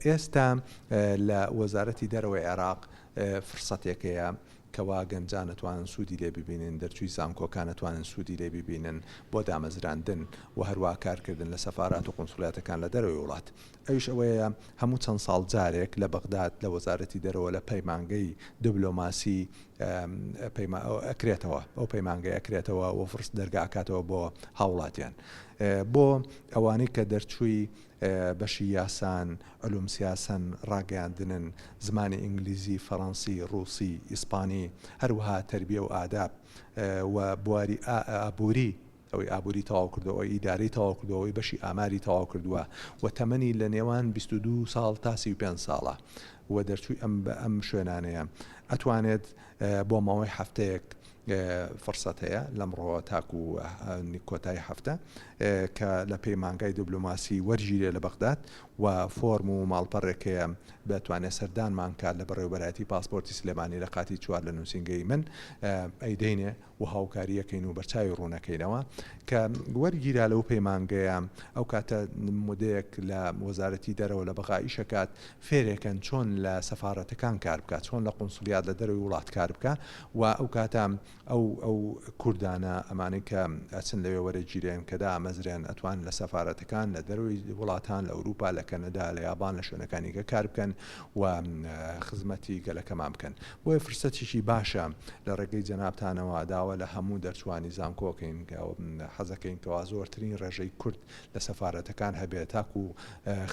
ئێستا لە وەزارەتی دەرەوەی عێراق فرسەتێک هەیە کەوا گەنجان ئەتوانن سوودی لێ ببینن، دەرچووی زانکۆکان ئەتوانن سوودی لێ ببینن بۆ دامەزراندن و هەروا کارکردن لە سەفارات و قونسڵیاتەکان لە دەرەوەی وڵات. ئەویش ئەوەیە هەموو چەند ساڵ جارێک لە بەغداد لە وەزارەتی دەرەوە لە پەیمانگەی دبلۆماسی ئەکرێتەوە، ئەو پەیمانگەیە ئەکرێتەوە و فرس دەرگا ئەکاتەوە بۆ هاوڵاتیان. بۆ ئەوانەی کە دەرچووی بەشی یاسان، علوم سیاسەن، ڕاگەیاندنن، زمانی ئینگلیزی، فەڕەنسی، ڕووسی، ئیسپانی، هەروەها تەربیە و ئاداب و بواری ئابووری، ئەوەی ئابووری تەواو کردووە، ئەوەی ئیدارەی تەواو کردووە، ئەوەی بەشی ئاماری تەواو کردووە و تەمەنی لە نێوان 22 ساڵ تا 35 ساڵە و دەرچووی ئەم ئەم شوێنانەیە ئەتوانێت بۆ ماوەی هەفتەیەک فرسەت هەیە لەمڕۆوە تاکو کۆتایی هەفتە کە لە پەیمانگای دبلۆماسی وەرگیرێ لە بەغداد و فۆرم و ماڵپەڕێک هەیە بتوانێت سەردانمان کات لە بەڕێوەبەرایەتی پاسپۆرتی سلێمانی لە قاتی چوار لە نووسینگەی من ئەیدەینێ و هاوکاریەکەین و بەرچاوی ڕوونەکەینەوە کە وەرگیرا لەو پەیمانگەیە ئەو کاتە مدەیەک لە وەزارەتی دەرەوە لە بەغا ئیشەکات فێرێکەن چۆن لە سەفارەتەکان کار بکات چۆن لە قونسڵیات لە دەرەوەی وڵات کار بکا و ئەو کاتە ئەو ئەو کوردانە ئەمانەی کە ئەچن لەوێ وەرەگیرێن کە دامەزرێن ئەتوانن لە سەفارەتەکان لە دەرەوەی وڵاتان لە ئەوروپا لە کەنەدا لە یابان لە شوێنەکانی کە کار بکەن و خزمەتی گەلەکەمان بکەن بۆیە فرسەتێکی باشە لە ڕێگەی جەنابتانەوە داوا لە هەموو دەرچوانی زانکۆکەین حەزەکەین کەوا زۆرترین ڕێژەی کورد لە سەفارەتەکان هەبێت تاکو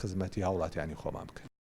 خزمەتی هاوڵاتیانی خۆمان بکەن.